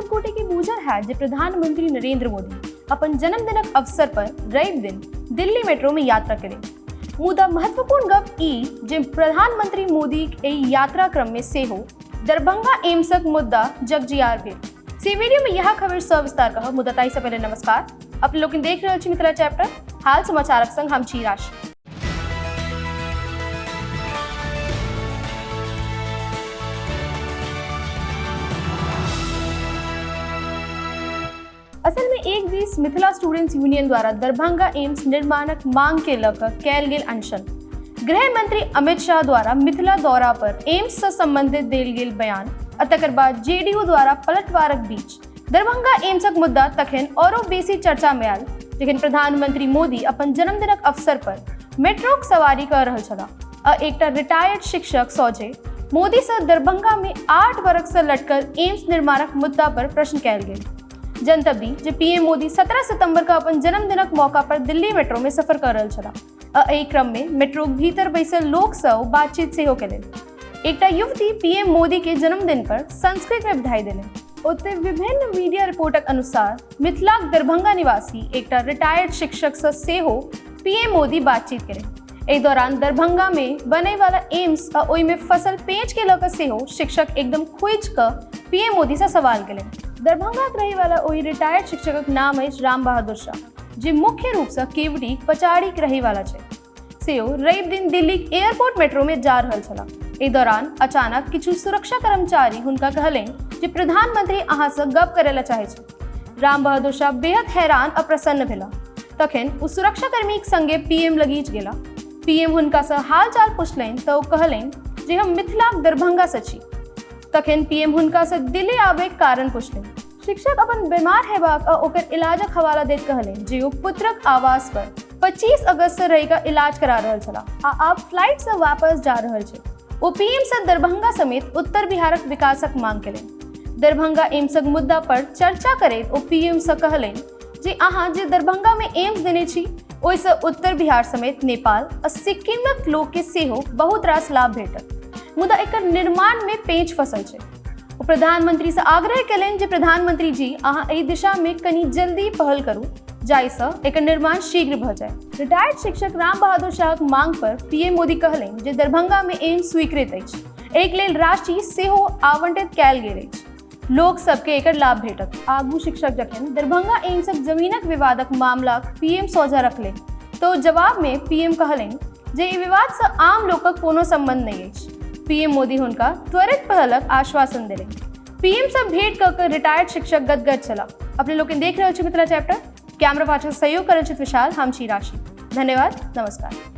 बहुत गोटे के बूझल हैत जे प्रधानमंत्री नरेंद्र मोदी अपन जन्मदिनक अवसर पर रवि दिन दिल्ली मेट्रो में यात्रा केलनि। मुदा महत्वपूर्ण गप ई जे प्रधानमंत्री मोदीक एहि यात्रा क्रम में सेहो दरभंगा एम्सक मुद्दा जगजियार भेल। से वीडियो में यह खबर सविस्तार कहब, मुदा ताहि से पहले नमस्कार। अपने लोकनि देख रहल छी मिथिला चैप्टर हाल समाचारक संग हम छी राशि। असल में एक दिस मिथिला स्टूडेंट्स यूनियन द्वारा दरभंगा एम्स निर्माणक मांग के लऽ कऽ कयल गेल अनशन, गृह मंत्री अमित शाह द्वारा मिथिला दौरा पर एम्स से संबंधित देल गेल बयान आ तकर बाद जेडीयू द्वारा पलटवारक बीच दरभंगा एम्सक मुद्दा तखन औरो बेसी चर्चा में आयल जखन प्रधानमंत्री मोदी अपन जन्मदिनक अवसर पर मेट्रोक सवारी कऽ रहल छलाह आ एकटा रिटायर्ड शिक्षक सोझे मोदी से दरभंगा में 8 बरख से लटकल एम्स निर्माणक मुद्दा पर प्रश्न कयल गेल। जनतब दी जे पीएम मोदी 17 सितंबर के अपन जन्मदिनक मौका पर दिल्ली मेट्रो में सफर कर रहल छलाह आ एहि क्रम में मेट्रोक भीतर बैसल लोक सँ बातचीत सेहो केलनि। एकटा युवती पीएम मोदी के जन्मदिन पर संस्कृत में बधाई देलनि। ओतय विभिन्न मीडिया रिपोर्टक अनुसार मिथिलाक दरभंगा निवासी एकटा रिटायर्ड शिक्षक सँ सेहो पीएम मोदी बातचीत केलनि। एहि दौरान दरभंगा में बने वाला एम्स आ ओहि में फसल पेंच के लऽ कऽ सेहो शिक्षक एकदम खुजि कऽ पीएम मोदी सँ सवाल केलनि। दरभंगाक रहै वाला ओहि रिटायर्ड शिक्षकक नाम अछि राम बहादुर शाह, जे मुख्य रूप सँ केवटी पचाड़ीक रहै वाला छथि। से ओ रवि दिन दिल्लीक एयरपोर्ट मेट्रो में जा रहल छलाह। एहि दौरान अचानक किछु सुरक्षा कर्मचारी हुनका कहलनि जे प्रधानमंत्री अहाँ सँ गप करय लए चाहै छथि। राम बहादुर शाह बेहद हैरान आ प्रसन्न भेलाह। तखन ओ सुरक्षाकर्मीक संगे पीएम लगीच गेलाह। पीएम हुनका सँ हालचाल पुछलनि तऽ ओ कहलनि जे हम मिथिलाक दरभंगा सँ छी। तखन पीएम हुनका सँ दिल्ली आबैक कारण पुछलनि। शिक्षक अपन बीमार हेबाक आ ओकर इलाजक हवाला दैत कहलनि जे ओ पुत्रक आवास पर 25 अगस्त सँ रहि कऽ इलाज करा रहल छलाह आ आब फ्लाइट सँ वापस जा रहल छथि। ओ पीएम सँ दरभंगा समेत उत्तर बिहारक विकासक मांग केलनि। दरभंगा एम्सक मुद्दा पर चर्चा करैत ओ पीएम सँ कहलनि जे अहाँ जे दरभंगा में एम्स देने छी ओहिसँ उत्तर बिहार समेत नेपाल आ सिक्किमक लोकके सेहो बहुत रास लाभ भेटत, मुदा एकर निर्माण में पेंच फसल छै। ओ प्रधानमंत्री से आग्रह केलनि जे प्रधानमंत्री जी अहाँ एहि दिशा में कनि जल्दी पहल करू जाहिसँ एकर निर्माण शीघ्र भऽ जाय। रिटायर्ड शिक्षक राम बहादुर शाहक मांग पर पीएम मोदी कहलनि जे दरभंगा में एम्स स्वीकृत अछि, एहिके लेल राशि सेहो आवंटित कयल गेल अछि, लोक सबके एकर लाभ भेटत। आगू शिक्षक जखन दरभंगा एम्सक जमीनक विवादक मामलाक पीएम सोझा रखलनि तऽ जवाब में पीएम कहलनि जे ई विवाद सँ आम लोकक कोनो संबंध नहि अछि। पीएम मोदी हुनका त्वरित पहलक आश्वासन देलनि। पीएम सँ भेंट कऽ कऽ रिटायर्ड शिक्षक गदगद छलाह। अपने लोकनि देख रहल छी मिथिला चैप्टर। कैमरा पाछाँ सहयोग करल छथि विशाल, हम छी राशि। धन्यवाद, नमस्कार।